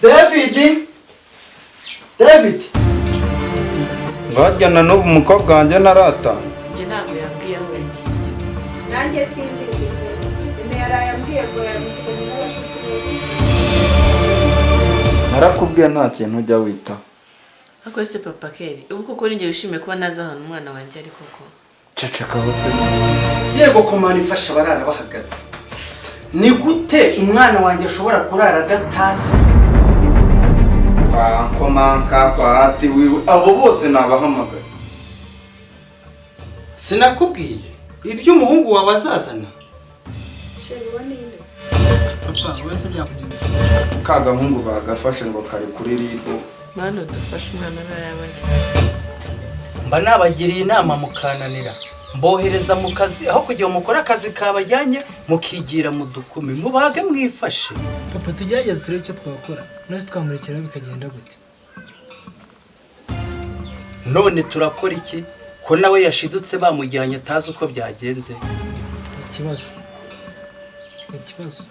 David, David. Ngajya na n'ubu umukobwa wanjye ntarata. Njye ntabwo yambwiye aho yagiye. Nanjye simbizi pe. Eme yaraye ambwiye ngo yamusiganye n'abashuti be. Narakubwiye, nta kintu ujya witaho. Ariko se papa Keri, ubu koko ninjye wishimiye kuba nazi ahantu umwana wanjye ari koko? Ceceka hose. Yego, komana ifasha abarara bahagaze. Ni gute umwana wanjye ashobora kurara adatashye? Kwa Nkomanka, kwa Hati wiwe, abo bose nabahamagaye. Sinakubwiye ibyo umuhungu wawe azazana? Chéri, uwo ni nde? Papa, wowe se byakugendekeye? Ka gahungu bagafashe ngo kari kuri RIB. Mana, udufashe umwana abe yaboneka. Mba nabagiriye inama mukananira, mbohereza mu kazi aho kugira ngo mukore akazi kabajyanye, mukigira mu dukumi. Mubage mwifashe. Papa, tugerageze turebe icyo twakora. None se twamurekeraho bikagenda gute? None turakora iki ko nawe yashidutse bamujyanye atazi uko byagenze? Ni ikibazo, ni ikibazo.